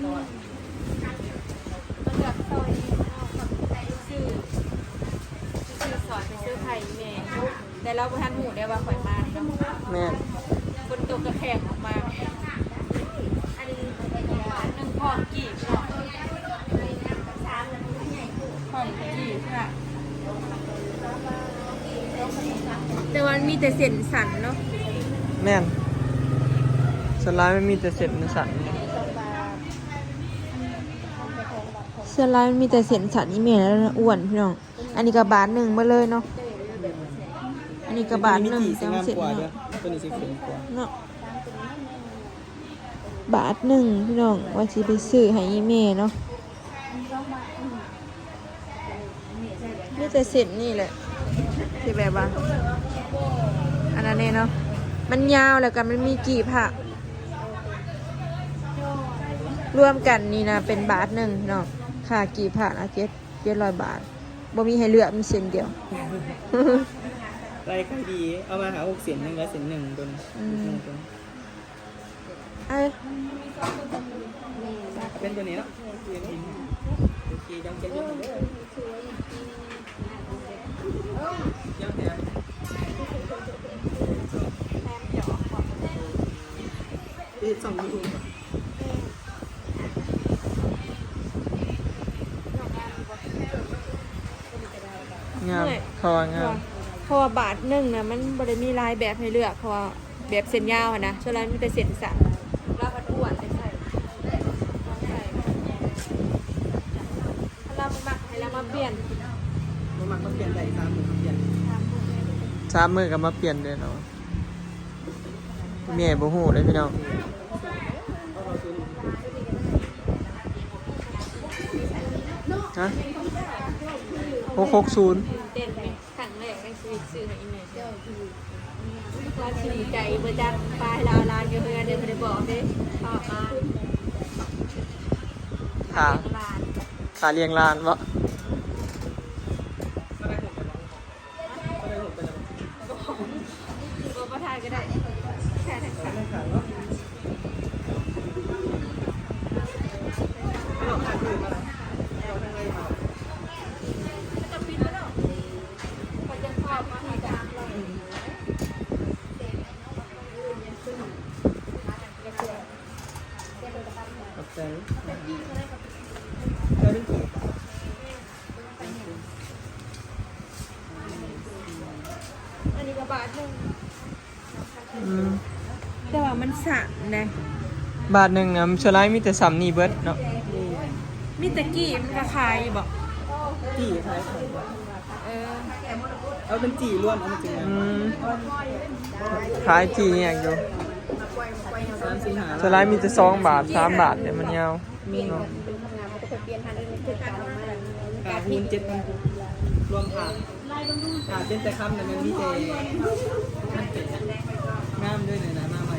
ເລືອກຊອຍເນາະ ຊື້ ຊື້ຊອຍໄປເຊີໄພແມ່ ແຕ່ລາວບໍ່ທັນຮູ້ເດ້ວ່າຂ້ອຍມາເນາະ. ແມ່ນ ຝົນຕົກກະແຄງອອກມາ. ອັນນີ້ ອັນໜຶ່ງພ້ອມກີບເນາະ ພ້ອມກີບນະ. ແຕ່ວ່າມັນມີແຕ່ເສັ້ນສັ້ນເນາະ. ແມ່ນ ສ່ວນຫຼາຍມັນມີແຕ່ເສັ້ນມັນສັ້ນ. ສ່ວນຫຼາຍມັນມີແຕ່ເສັ້ນສັ້ນ ອີ່ແມ່ລະອ້ວນພີ່ນ້ອງ. ອັນນີ້ກະບາດໜຶ່ງເບິດເລີຍເນາະ. ອັນນີ້ກະບາດໜຶ່ງ ແຕ່ວ່າເສັ້ນເນາະ ໂຕນີ້ຊິເຂັ້ມກວ່າເນາະ. ບາດໜຶ່ງພີ່ນ້ອງ ວ່າຊິໄປຊື້ໃຫ້ອີ່ແມ່ເນາະ. ມີແຕ່ເສັ້ນນີ້ແຫຼະ ທີ່ແບບວ່າ ອັນນັ້ນແນ່ເນາະ ມັນຍາວ ແລ້ວກະມັນມີກີບພະ ລວມກັນນີ້ນະ ເປັນບາດໜຶ່ງເນາະ. ຄ່າກີບພະນະ ເຈັດ ເຈັດຮ້ອຍບາດ ບໍ່ມີໃຫ້ເລືອກ ມີເສັ້ນດຽວ. ໄດ້ຂາຍດີ ເອົາມາຫາຫົກເສັ້ນ ຍັງເຫຼືອເສັ້ນໜຶ່ງ ໂຕນີ້ ອືມ ເປັນໂຕນີ້ເນາະ. ໂອເຄ ດຽວເກັບເງິນເດີ ດຽວແຖມ ເຮັດຊ່ອງຢູທູບ ງາມ ເພາະວ່າງາມ ເພາະວ່າບາດໜຶ່ງນະ ມັນບໍ່ໄດ້ມີຫຼາຍແບບໃຫ້ເລືອກ ເພາະວ່າແບບເສັ້ນຍາວຫັ້ນນະ ສ່ວນຫຼາຍມີແຕ່ເສັ້ນສັ້ນ. ລາວພັດອ້ວນ ໃສ່ ລາວບໍ່ມັກໃຫ້ລາວມາປ່ຽນ ບໍ່ມັກມາປ່ຽນໄດ້ ສາມມື້ກໍປ່ຽນ ສາມມື້ກໍມາປ່ຽນເດ້ເນາະ. ແມ່ບໍ່ຮູ້ເດ້ພີ່ນ້ອງ ຮະ ຫົກຫົກສູນ ຕື່ນເຕັ້ນແມ່ ຄັ້ງແລກໃນຊີວິດຊື້ໃຫ້ອີ່ແມ່ ວ່າຊິດີໃຈບໍ່ຈັກ. ປາຍລາວ ລາວຢູ່ເຮືອນເດ້ ບໍ່ໄດ້ບອກເດ້ ເຂົ້າມາ ຄ່າ ຄ່າລ້ຽງຫຼານບໍ? ບໍ່ ບໍ່ ບໍ່ຖ່າຍກໍໄດ້ ຖ່າຍທາງຂ້າງ. ຂອບໃຈ. ແຕ່ເປັນກີບ ອັນນີ້ກໍບາດໜຶ່ງ ອືມ ແຕ່ວ່າມັນສັ້ນເດ້ ບາດໜຶ່ງນະ ສ່ວນຫຼາຍມີແຕ່ສ່ຳນີ້ເບິດເນາະ. ມີແຕ່ກີບ ມັນກໍຂາຍຢູ່ບໍ? ກີບຂາຍ ເອີ ເອົາເປັນຈີ່ລວມ ເອົາມາຈັ່ງນັ້ນ ອືມ ຂາຍຈີ່ແຍກຢູ່ ສາມສິບຫ້າ ສ່ວນຫຼາຍມີແຕ່ສອງບາດ ສາມບາດ ແຕ່ມັນຍາວ ມີ ເນາະ ຫ້າຄູນເຈັດພັນ ລວມຜ້າ ຜ້າເປັນແຕ່ຄຳ ແລ້ວມັນມີແຕ່ ງາມເດີ ໜ້າມາໃໝ່.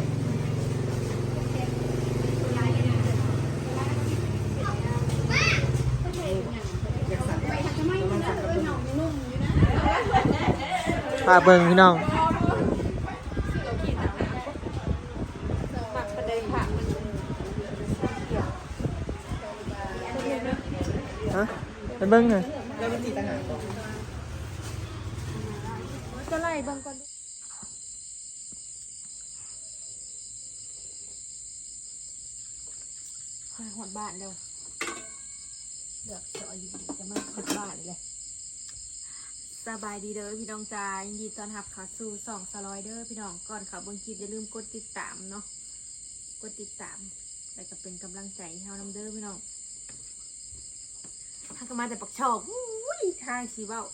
ພາເບິ່ງພີ່ນ້ອງ ຮະ ໄປເບິ່ງນະ ຈະໄລ່ເບິ່ງກ່ອນ. ຮອດບ້ານແລ້ວ ເລືອກຈອຍຢູ່ ຈະມາຮອດບ້ານແລ້ວ. ສະບາຍດີເດີພີ່ນ້ອງຈ້າ ຍິນດີຕ້ອນຮັບເຂົ້າສູ່ຊ່ອງສາວລອຍເດີພີ່ນ້ອງ. ກ່ອນເຂົ້າເບິ່ງຄລິບ ຢ່າລືມກົດຕິດຕາມເນາະ ກົດຕິດຕາມ ແລ້ວກໍເປັນກຳລັງໃຈໃຫ້ເຮົານຳເດີພີ່ນ້ອງ. ເຮົາກໍມາແຕ່ປາກຊ່ອງ ໂອ້ຍ ທາງຊິເວົ້າ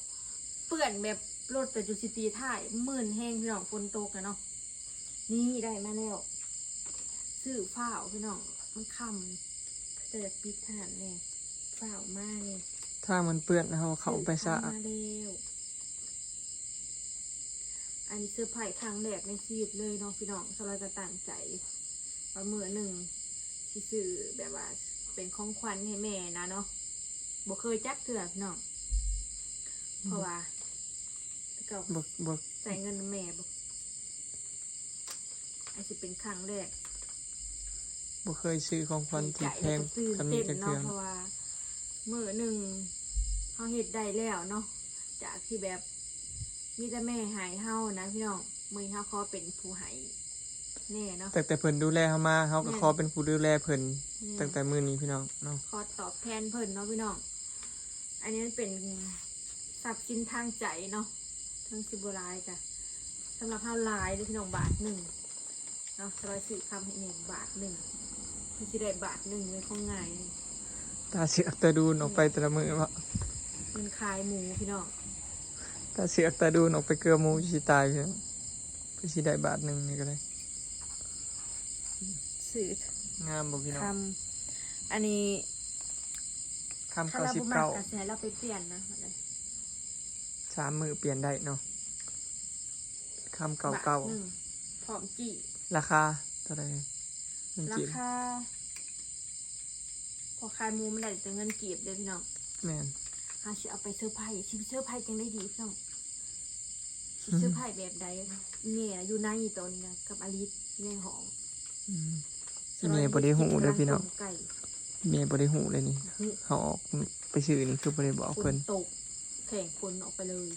ເປື້ອນແບບລົດກໍຈົນຊິຕີທ້າຍ ມື່ນແຮງພີ່ນ້ອງ ຝົນຕົກນະເນາະ. ນີ້ໄດ້ມາແລ້ວ ຊື້ຟ້າວພີ່ນ້ອງ ມັນຄ່ຳ ເຂົາເຈົ້າຢາກປິດຮ້ານແດ່ ຟ້າວມາແດ່ ທາງມັນເປື້ອນ ເຮົາເຂົ້າໄປຊ້າ ມາແລ້ວ. ອັນນີ້ເຊີໄພຣສ໌ຄັ້ງແລກໃນຊີວິດເລີຍເນາະພີ່ນ້ອງ. ສາວລອຍກໍຕັ້ງໃຈວ່າມື້ໜຶ່ງຊິຊື້ແບບວ່າເປັນຂອງຂວັນໃຫ້ແມ່ນະເນາະ ບໍ່ເຄີຍຈັກເທື່ອພີ່ນ້ອງ ເພາະວ່າແຕ່ເກົ່າ ບໍ່ ບໍ່ ໃຊ້ເງິນນຳແມ່ບໍ່ ອັນຊິເປັນຄັ້ງແລກ. ບໍ່ເຄີຍຊື້ຂອງຂວັນທີ່ແພງປານນີ້ຈັກເທື່ອ ເພາະວ່າມື້ໜຶ່ງເຮົາເຮັດໄດ້ແລ້ວເນາະ ຈາກທີ່ແບບມີແຕ່ແມ່ໃຫ້ເຮົານະພີ່ນ້ອງ ມື້ນີ້ເຮົາຂໍເປັນຜູ້ໃຫ້ແດ່ເນາະ ຕັ້ງແຕ່ເພິ່ນດູແລເຮົາມາ ເຮົາກໍຂໍເປັນຜູ້ດູແລເພິ່ນ ແມ່ນ ຕັ້ງແຕ່ມື້ນີ້ພີ່ນ້ອງເນາະ ຂໍຕອບແທນເພິ່ນເນາະພີ່ນ້ອງ ອັນນີ້ມັນເປັນຊັບສິນທາງໃຈເນາະ ເຖິງຊິບໍ່ຫຼາຍກະສຳລັບເຮົາຫຼາຍເດ້ພີ່ນ້ອງ ບາດໜຶ່ງ ເນາະ ສະລອຍຊື້ຄຳໃຫ້ແມ່ບາດໜຶ່ງ ເພິ່ນຊິໄດ້ບາດໜຶ່ງເລີຍ ຂອງງ່າຍ ຕາເຊືອກຕາດູນອອກໄປແຕ່ລະມື້ເນາະ ເງິນຂາຍໝູພີ່ນ້ອງ ຕາເຊືອກຕາດູນອອກໄປເກືອໝູຊິຕາຍພີ່ນ້ອງ ເພິ່ນຊິໄດ້ບາດໜຶ່ງນີ້ກໍໄດ້ ຊື້ ງາມບໍ່ພີ່ນ້ອງ ຄຳ ອັນນີ້ ຄຳ ຄັນລາວບໍ່ມັກ ເກົ້າສິບເກົ້າ ກໍຊິໃຫ້ລາວໄປປ່ຽນນະ ສາມມື້ປ່ຽນໄດ້ເນາະ ຄຳເກົ້າເກົ້າ ບາດໜຶ່ງ ພ້ອມຈີ້ ລາຄາເທົ່າໃດ? ເງິນກີບ ລາຄາ ພໍຂາຍໝູມັນໄດ້ແຕ່ເງິນກີບເດ້ພີ່ນ້ອງ ແມ່ນ ເຮົາຊິເອົາໄປເຊີໄພ ຊິເຊີໄພຈັ່ງໃດດີພີ່ນ້ອງ ຊິເຊີໄພແບບໃດ? ແມ່ຢູ່ໃນຕອນນີ້ນະ ກັບອາລິດໃນຫ້ອງ ອືມ ແມ່ບໍ່ໄດ້ຮູ້ເດີພີ່ນ້ອງ ແມ່ບໍ່ໄດ້ຮູ້ເລີຍນີ້ ເຮົາອອກໄປຊື້ນີ້ຄືບໍ່ໄດ້ບອກເພິ່ນ ຝົນຕົກ ແຂ່ງຝົນອອກໄປເລີຍ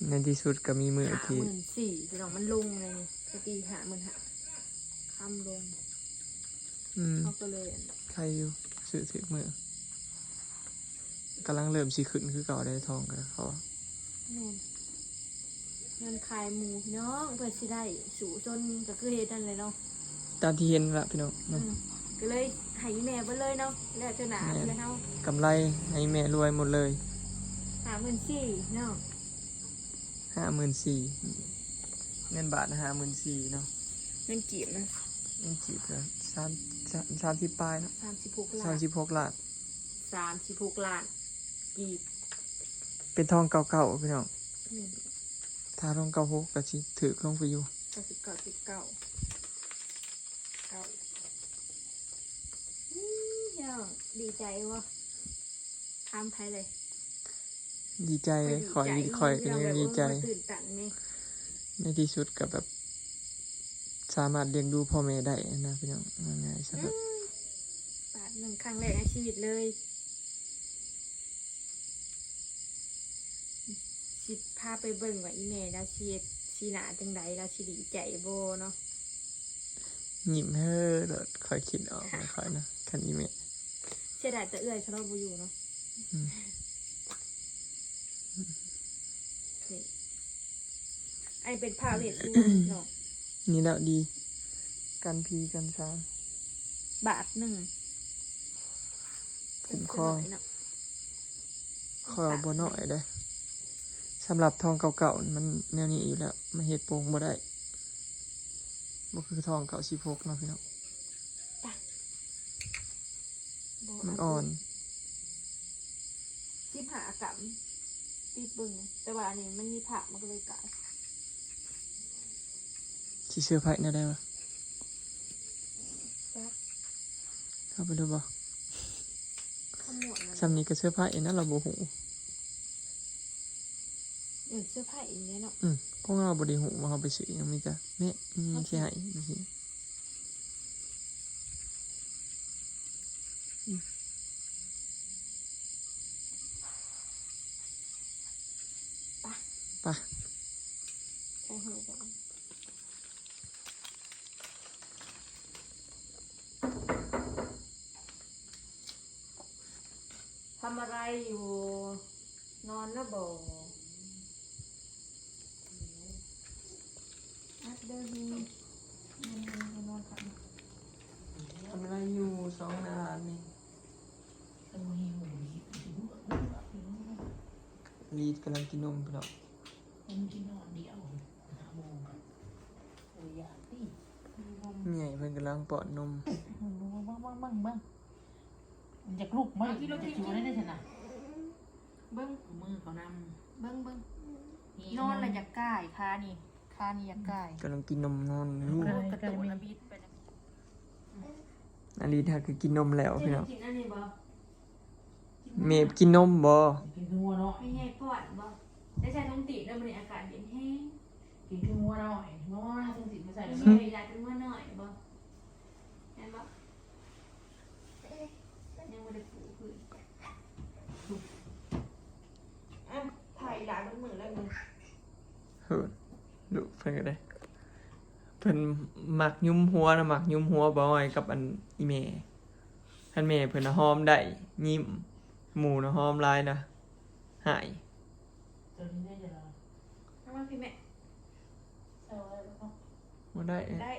ໃນທີ່ສຸດກໍມີມື້ທີ່ ຫ້າໝື່ນສີ່ ພີ່ນ້ອງ ມັນລົງເລີຍນີ້ ແຕ່ກີ້ຫ້າໝື່ນຫ້າ ຄຳລົງ ອືມ ເຮົາກໍເລີຍ ໄຄຢູ່ ຊື້ຖືກມື້ ກຳລັງເລີ່ມຊິຂຶ້ນຄືເກົ່າເດ້ ທອງກໍເຂົາວ່າ ແມ່ນ ເງິນຂາຍໝູພີ່ນ້ອງ ເພື່ອຊິໄດ້ສູ້ຊົນ ກໍຄືເຮັດນັ້ນແຫຼະເນາະ ຕາມທີ່ເຫັນລະພີ່ນ້ອງເນາະ ອືມ ກໍເລີຍໃຫ້ອີ່ແມ່ເບິດເລີຍເນາະ ແລ້ວເທື່ອໜ້າ ແມ່ນ ເທື່ອເຮົາ ກຳໄລໃຫ້ແມ່ລວຍໝົດເລີຍ ຫ້າໝື່ນສີ່ ພີ່ນ້ອງ ຫ້າໝື່ນສີ່ ເງິນບາດຫ້າໝື່ນສີ່ເນາະ ເງິນກີບນະ ເງິນກີບນະ ສາມ ສາມ ສາມສິບປາຍເນາະ ສາມສິບຫົກລ້ານ ສາມສິບຫົກລ້ານ ສາມສິບຫົກລ້ານກີບ ເປັນທອງເກົ້າເກົ້າ ພີ່ນ້ອງ ແມ່ນ ຖ້າທອງເກົ້າຫົກກໍຊິຖືກລົງໄປຢູ່ ເກົ້າສິບເກົ້າຈຸດເກົ້າ ເກົ້າ ອືມ ພີ່ນ້ອງ ດີໃຈບໍ່? ຖາມໃຜເລີຍ ດີໃຈເລີຍ ຂ້ອຍ ຂ້ອຍກໍຍັງດີໃຈ ໃນທີ່ສຸດກໍແບບສາມາດລ້ຽງດູພໍ່ແມ່ໄດ້ນະພີ່ນ້ອງ ວ່າງ່າຍຊະ ອືມ ບາດໜຶ່ງ ຄັ້ງແລກໃນຊີວິດເລີຍ ຊິພາໄປເບິ່ງວ່າອີ່ແມ່ລາວຊິເຮັດສີໜ້າຈັ່ງໃດ ລາວຊິດີໃຈບໍ່ເນາະ ຍິ້ມເຮີໂລດ ຂ້ອຍຄິດອອກແລ້ວຂ້ອຍນະ ຄັນອີ່ແມ່ ເສຍດາຍແຕ່ເອື້ອຍເຂົາບໍ່ຢູ່ເນາະ ອືມ ນີ້ ອັນນີ້ເປັນພະເວດສຸວັນເນາະ ນີ້ແຫຼະດີ ກັນຜີກັນສາງ ບາດໜຶ່ງ ຄຸ້ມຄອງ ຂ້ອຍວ່າບໍ່ນ້ອຍເດ້ ສຳລັບທອງເກົ້າເກົ້າມັນແນວນີ້ຢູ່ແລ້ວ ມັນເຮັດໂປ່ງບໍ່ໄດ້ ບໍ່ຄືທອງເກົ້າສິບຫົກເນາະພີ່ນ້ອງ ມັນອ່ອນ ສິບຫ້າກຳ ຕິດເບິ່ງ ແຕ່ວ່າອັນນີ້ມັນມີພະ ມັນກໍເລີຍກາຍ ຊິເຊີໄພແນວໃດວະ? ຈັກ ເຂົ້າໄປເລີຍບໍ່? ຂະໝວດນັ້ນ ຊ່ຳນີ້ກໍເຊີໄພນະ ລາວບໍ່ຮູ້ ເອີ ເຊີໄພອີກແລ້ວເນາະ ອືມ ຂອງເຮົາບໍ່ໄດ້ຮູ້ວ່າເຮົາໄປຊື້ຫຍັງ ມີແຕ່ແມ່ ມີຊິໃຫ້ ມີຊິ ອືມ ໄປ ໄປ ໃສ່ຫູ ທຳອະໄລຢູ່? ນອນແລ້ວບໍ່? ອັດເດີ ນອນຄັກ. ທຳອະໄລຢູ່ ສອງໜ້າຮ້ານນີ້? ລີດກຳລັງກິນນົມພີ່ນ້ອງ. ມັນກິນນອນດຽວ ຫ້າໂມງກໍບໍ່ຢາກຕິ. ເມຍເພິ່ນກຳລັງປ້ອນນົມ. ເບິ່ງ ເບິ່ງ ເບິ່ງ ເບິ່ງ ມັນຢາກລຸກມາ ມັນຈະຢູ່ໄດ້ຊັ້ນນະ. ເບິ່ງ ມືເຂົານຳ. ເບິ່ງ ເບິ່ງ ນອນລະຢາກກ່າຍ ຂານີ້ ຂານີ້ຢາກກ່າຍ. ກຳລັງກິນນົມນອນຢູ່. ກະຕຸນລະບິດໄປນຳ. ອາລີດຫາກະກິນນົມແລ້ວພີ່ນ້ອງ. ກິນອັນນີ້ບໍ່? ເມບກິນນົມບໍ່? ກິນຄືງົວນ້ອຍ. ແມ່ໃຫຍ່ປ້ອນບໍ່? ໄດ້ໃສ່ຖົງຕີບແລ້ວມື້ນີ້ອາກາດເຢັນແຮງ. ກິນຄືງົວນ້ອຍ. ງົວນ້ອຍເອົາຖົງຕີບມາ ມີເວລາເມື່ອນ້ອຍບໍ່? ແມ່ນບໍ່? ຍັງບໍ່ໄດ້ປູພື້ນ. ອ່ະ ຖ່າຍອີ່ຫຼ້າເບິ່ງມື້ແລ້ວນີ້. ເອີ ລູກເພິ່ນກໍໄດ້ ເພິ່ນມັກຍຸມຫົວນະ ມັກຍຸມຫົວບ່າວອ້ອຍກັບອັນອີ່ແມ່. ຄັນແມ່ເພິ່ນນະຫອມໄດ້ ຍິ້ມ ໝູ່ນະຫອມຫຼາຍນະ ຮ້າຍ. ເອົາມາພີ່ແມ່. ບໍ່ໄດ້ ໄດ້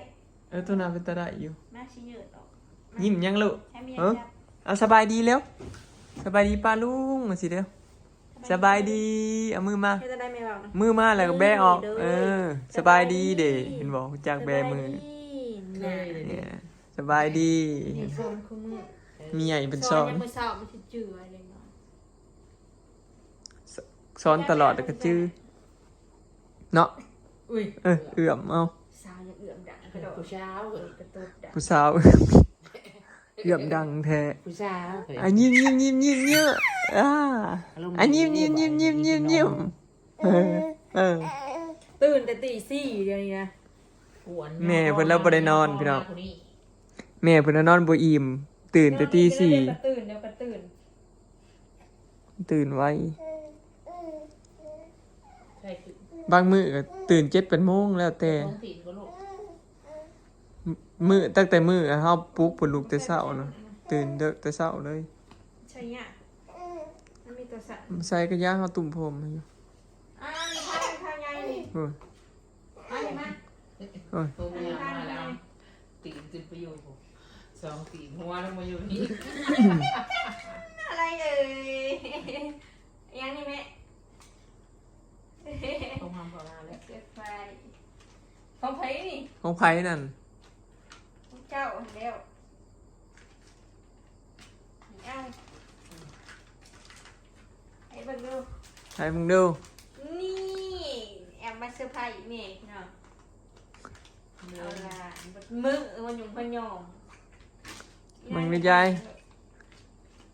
ເອີ ຕົວນັ້ນເປັນຕາໄດ້ຢູ່. ມາຊິເຍີດອອກ. ມາ ຍິ້ມຫຍັງລູກ? ໃຫ້ແມ່ ເອີ ຈັບ. ເອົາ ສະບາຍດີເລັວ ສະບາຍດີປ້າລຸງ ວ່າຊິເດີ້. ສະບາຍດີ ເອົາມືມາ ເຮັດຈັ່ງໃດແມ່ເວົ້ານະ? ມືມາແລ້ວກໍແບອອກ. ເອີ ເອີ ສະບາຍດີເດ້ ສະບາຍດີ ເຫັນບໍ່? ຮູ້ຈັກແບມື. ສະບາຍດີ ເອີ ສະບາຍດີ ນີ້ສອນຄູ່ມື້. ມີໃຫຍ່ເພິ່ນສອນ ສອນຍາມມື້ເຊົ້າ ມັນຊິຈື່ໄວເດັກນ້ອຍ. ສ- ສອນຕະຫຼອດ ແລ້ວກໍຈື່ເນາະ. ອຸ້ຍ ເອີ ເອື້ອມເອົາ. ສາວຍັງເອື້ອມດັງກະໂດດ ຜູ້ສາວ ເອີ ກະໂດດດັງ ຜູ້ສາວ ເອື້ອມດັງແທ້ ຜູ້ສາວ. ອ່ະ ຍິ້ມໆໆໆໆ ອ່າ ອາລົມດີ ອ່ະ ຍິ້ມໆໆໆໆ ເອີ ເອີ ຕື່ນແຕ່ຕີສີ່ດຽວນີ້ນະ. ກວນ ແມ່ເພິ່ນລາວບໍ່ໄດ້ນອນພີ່ນ້ອງ ແມ່ເພິ່ນລາວນອນບໍ່ອີ່ມ ຕື່ນແຕ່ຕີສີ່ ນອນເດ້ ດຽວກໍຕື່ນ ດຽວກໍຕື່ນ. ຕື່ນໄວ ໃຊ່ຄື ບາງມື້ກໍຕື່ນເຈັດແປດໂມງ ແລ້ວແຕ່ ມື້ ຕັ້ງແຕ່ມື້ເຮົາປຸກເພິ່ນລຸກແຕ່ເຊົ້ານະ ຕື່ນເດິກແຕ່ເຊົ້າເລີຍ. ໃສ່ຍາ ມັນມີຕົວສັ່ນ ໃສ່ກະຢາ ເຮົາຕຸ້ມຜົມໃຫ້ຢູ່. ອ່າ ມີຂາວ ມີຂາວໃຫຍ່ນີ້ ໂອ້ຍ. ມານີ້ມາ ໂອ້ຍ ໂຕມາແລ້ວ ຕີນຂຶ້ນໄປຢູ່ ສອງຕີນ ຫົວລົງມາຢູ່ນີ້. ອະໄລເອີຍ? ອີຫຍັງນີ້ແມ່? ຂອງຫຳຂອງລາວແຫຼະ ເສື້ອໄຟ ຂອງໃຜນີ້? ຂອງໃຜນັ້ນ? ຂອງເຈົ້າຫັ້ນແຫຼ້ວ. ເອົາ ໃຫ້ເບິ່ງດູ ໃຫ້ເບິ່ງດູ. ນີ້ ແອມມາເຊີໄພແມ່ພີ່ນ້ອງ. ເອົາລະ ເບິ່ງມື້ ມາຫຍຸ້ງພະຍອງ ເບິ່ງແມ່ຍາຍ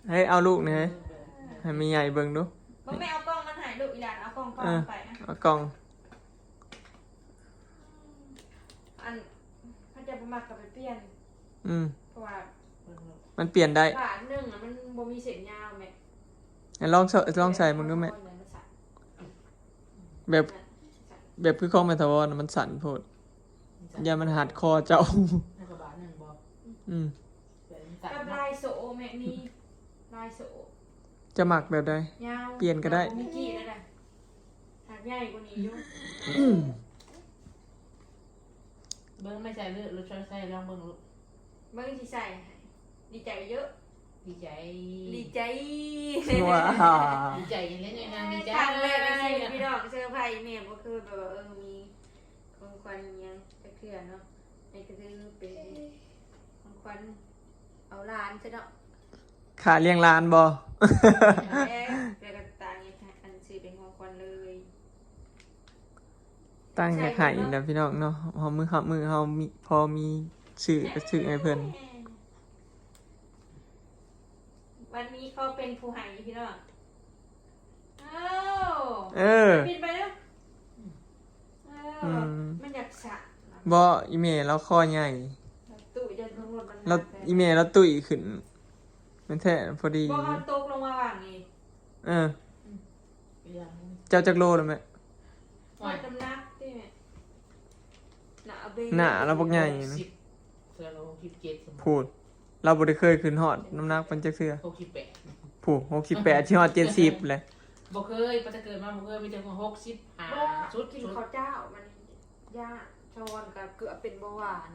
ໃຫ້ເອົາລູກແດ່ ໃຫ້ແມ່ຍາຍເບິ່ງດູ. ບໍ່ແມ່ນ ເອົາກ່ອງມາໃຫ້ລູກ ອີຫຼານເອົາກ່ອງ ເອົາກ່ອງ ເອີ ໄປ ເອົາກ່ອງ. ອັນ ຄັນເຈົ້າບໍ່ມັກກໍໄປປ່ຽນ. ອືມ ເພາະວ່າມັນປ່ຽນໄດ້ ບາດໜຶ່ງອະ ມັນບໍ່ມີເສັ້ນຍາວແມ່. ລອງ ລອງໃສ່ເບິ່ງດູແມ່ ແບບ ແບບຄືຂອງແມ່ຖາວອນນະ ມັນສັ້ນໂພດ ຢ້ານມັນຮັດຄໍເຈົ້າ. ອືມ ກັບລາຍໂສ້ແມ່ ມີລາຍໂສ້. ຈະມັກແບບໃດ? ຍາວ ປ່ຽນກໍໄດ້ ຍາວກວ່າມິກກີ້ແລ້ວນະ ຫາກໃຫຍ່ກວ່ານີ້ຢູ່. ເບິ່ງ ແມ່ໃສ່ເລີຍ ລູກຊອຍໃສ່ ລອງເບິ່ງລູກ. ເບິ່ງຊິໃສ່ໃຫ້ ດີໃຈເຢີະ ດີໃຈ ດີໃຈ ວ້າ ດີໃຈ ເຫັນແລ້ວນາງດີໃຈ. ຄັ້ງແລກໃນຊີວິດພີ່ນ້ອງ ເຊີໄພແມ່ບໍ່ເຄີຍແບບວ່າ ເອີ ມີຂອງຂວັນອີ່ຫຍັງຈັກເທື່ອເນາະ. ນີ້ກໍຄືເປັນຂອງຂວັນເອົາຫຼານຊະເນາະ. ຄ່າລ້ຽງຫຼານບໍ່? ແລ້ວກໍຕ່າງ ອັນ ຊື້ເປັນຂອງຂວັນເລີຍ. ຕ່າງຢາກໃຫ້ນະພີ່ນ້ອງເນາະ ເຮົາມື້ ເຮົາມື້ ເຮົາມີ ພໍມີຊື້ກໍຊື້ໃຫ້ເພິ່ນ. ວັນນີ້ຂໍເປັນຜູ້ໃຫ້ພີ່ນ້ອງ. ເອີ ເອີ ປິ່ນໄປເດີ້. ເອີ ອືມ ມັນຢາກສະ ບໍ່ ອີແມ່ລາວຄໍໃຫຍ່ ລາວ ອີແມ່ລາວຕຸ້ຍຂຶ້ນ ແມ່ນແທ້ ພໍດີ. ບໍ່ ເຮົາຕົກລົງມາຫວ່າງນີ້. ເອີ ອືມ ເຈົ້າຈັກໂລແລ້ວແມ່? ວັດນ້ຳໜັກຕິແມ່. ໜ້າເບ ໜ້າລາວບັກໃຫຍ່ນະ ເທື່ອລະຫົກສິບເຈັດ ພຸ້ນ ລາວບໍ່ໄດ້ເຄີຍຂຶ້ນຮອດນ້ຳໜັກປານຈັກເທື່ອ. ຫົກສິບແປດ ພຸ້ນ ຫົກສິບແປດ ຊິຮອດເຈັດສິບແຫຼະ. ບໍ່ເຄີຍ ຕັ້ງແຕ່ເກີດມາບໍ່ເຄີຍ ມີແຕ່ຫົກສິບຫ້າ ບໍ່ ສຸດ ກິນເຂົ້າເຈົ້າ ມັນ ຢ້ານ ຊາວອນກໍເກືອບເປັນເບົາຫວານ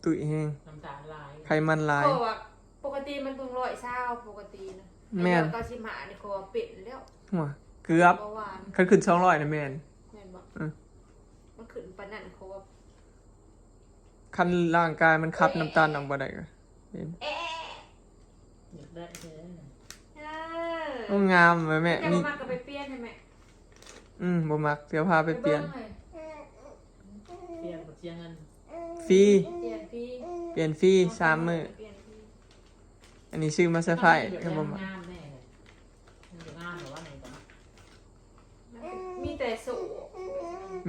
ຕຸ້ຍແຮງ ນ້ຳຕານຫຼາຍ ໄຂມັນຫຼາຍ. ເພາະວ່າປົກກະຕິມັນເພິ່ງຮ້ອຍຊາວ ປົກກະຕິນະ. ແມ່ນ ຮ້ອຍເກົ້າສິບຫ້ານີ້ ເຂົາວ່າເປັນແລ້ວ. ໂອ້ຍ ເກືອບ ເບົາຫວານ ຄັນຂຶ້ນສອງຮ້ອຍນະແມ່ນ. ແມ່ນບໍ່? ເອີ ມັນຂຶ້ນປານນັ້ນ ເຂົາວ່າ ຄັນຮ່າງກາຍມັນຂັບນ້ຳຕານອອກບໍ່ໄດ້ກໍເປັນ. ເອະ ຢາກໄດ້ແທ້. ເອີ ໂອ້ ງາມເວີຍແມ່. ເຈົ້າບໍ່ມັກກໍໄປປ່ຽນໃຫ້ແມ່. ອືມ ບໍ່ມັກ ດຽວພາໄປປ່ຽນ. ໄປເບິ່ງເລີຍ ປ່ຽນບໍ່ເສຍເງິນ ຟຣີ ປ່ຽນຟຣີ ປ່ຽນຟຣີສາມມື້. ປ່ຽນຟຣີ ອັນນີ້ຊື້ມາເຊີໄພ ຄັນບໍ່ມັກ. ງາມແນ່ເລີຍ ມັນບໍ່ງາມແບບວ່ານີ້ກໍ ມັນເປັນ ມີແຕ່ໂສ້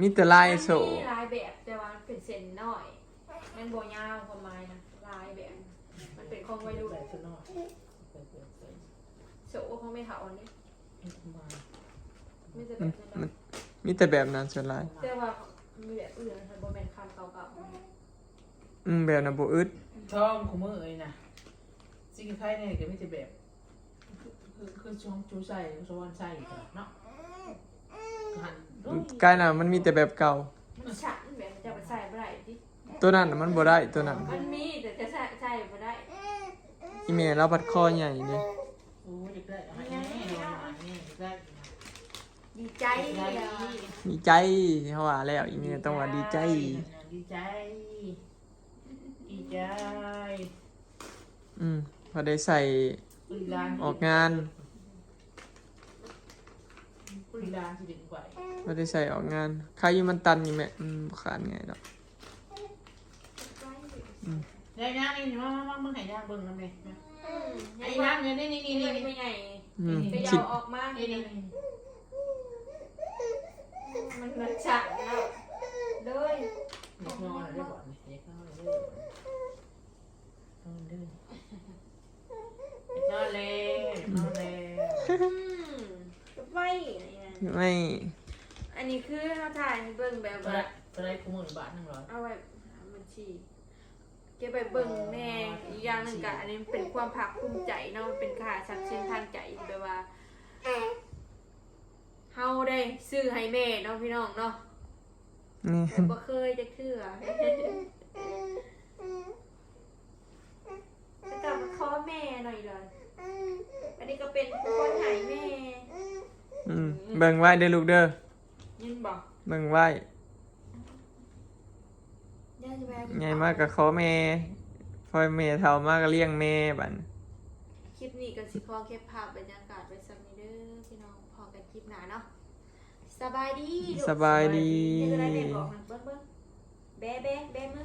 ມີແຕ່ລາຍໂສ້ ມັນມີຫຼາຍແບບ ແຕ່ວ່າມັນເປັນເສັ້ນນ້ອຍ ມັນບໍ່ຍາວ ຄວາມໝາຍນະ ຫຼາຍແບບ ມັນເປັນຂອງໄວລຸ້ນ ໃສ່ຊະເນາະ ໂຊະຂອງແມ່ເຖົ້າອັນນີ້ ມີແຕ່ແບບນັ້ນ ມັນ ມັນມີແຕ່ແບບນັ້ນສ່ວນຫຼາຍ ແຕ່ວ່າມີແບບອື່ນ ບໍ່ແມ່ນຄຳເກົ່າໆ ອືມ ແບບນັ້ນບໍ່ອຶດ ທອງຄູ່ມື້ນີ້ນະ ຊິຂາຍແດ່ກໍມີແຕ່ແບບ ຄື ຄື ຄື ຊຸມ ຊຸມໃສ່ ສຸວັນໃສ່ເນາະ ກາຍນະ ມັນມີແຕ່ແບບເກົ່າ ມັນສັ່ນແບບ ເຈົ້າກໍໃສ່ບໍ່ໄດ້ຕິ ໂຕນັ້ນນະ ມັນບໍ່ໄດ້ ໂຕນັ້ນ ມັນມີ ແຕ່ຈະໃສ່ ໃສ່ບໍ່ໄດ້ ອີແມ່ລາວພັດຄໍໃຫຍ່ເດ້ ໂອ້ ຢາກໄດ້ ໃຫ້ແມ່ ໃຫ້ແມ່ ຢາກໄດ້ ດີໃຈ ດີໃຈ ເຮົາວ່າແລ້ວ ອີແມ່ຕ້ອງວ່າດີໃຈ ດີໃຈ ດີໃຈ ອືມ ພໍໄດ້ໃສ່ ອອກງານ ຄຸນຫຼານຊິເປັນໄຫວ ບໍ່ໄດ້ໃສ່ອອກງານ ຂາຍຢູ່ມັນຕັນນີ້ແມ່ ມັນບໍ່ຂາດງ່າຍດອກ ອືມ ຍາຍນາງນີ້ ມາ ມາ ມາ ເບິ່ງໃຫ້ຍາເບິ່ງນຳແດ່ ອືມ ໄອ້ນາງນີ້ ນີ້ ນີ້ ນີ້ ນີ້ ແມ່ໃຫຍ່ ອືມ ໄປເຍົາອອກມາ ນີ້ ນີ້ ນີ້ ມັນ ມັນຈະແລ້ວ ໂດຍ ຢາກນອນແລ້ວເດ້ ບາດນີ້ ຢາກນອນແລ້ວເດ້ ນອນເດີ ນອນແລ້ວ ນອນແລ້ວ ອືມ ໄວ້ ໄວ້ ອັນນີ້ຄືເຮົາຖ່າຍໃຫ້ເບິ່ງແບບວ່າ ເທົ່າໃດ ເທົ່າໃດ ຄູ່ມື້ບາດໜຶ່ງຮ້ອຍ ເອົາໄວ້ຫາບັນຊີ ເກັບໄວ້ເບິ່ງແດ່ ອໍ ອີກຢ່າງໜຶ່ງກະ ອັນນີ້ເປັນຄວາມພາກພູມໃຈເນາະ ເປັນຄ່າຊັບສິນທາງໃຈ ແບບວ່າ ເຮົາໄດ້ຊື້ໃຫ້ແມ່ເນາະ ພີ່ນ້ອງເນາະ ແມ່ນ ແຕ່ບໍ່ເຄີຍຈັກເທື່ອ ແຕ່ກໍຂໍແມ່ໜ້ອຍເດີ ອັນນີ້ກໍເປັນຄົນໃຫ້ແມ່ ອືມ ເບິ່ງໄວ້ເດີລູກເດີ ຍິນບໍ່ ເບິ່ງໄວ້ ໃຫຍ່ມາກໍຂໍແມ່ ພໍແມ່ເຖົ້າມາກໍລ້ຽງແມ່ ບາດນີ້ ຄລິບນີ້ກໍຊິຂໍເກັບພາບບັນຍາກາດໄວ້ສ່ຳນີ້ເດີພີ່ນ້ອງ ພໍ້ກັນຄລິບໜ້າເນາະ ສະບາຍດີ ສະບາຍດີ ເຮັດຈັ່ງໃດແມ່ບອກນະ ເບິ່ງ ເບິ່ງ ແບ ແບ ແບມື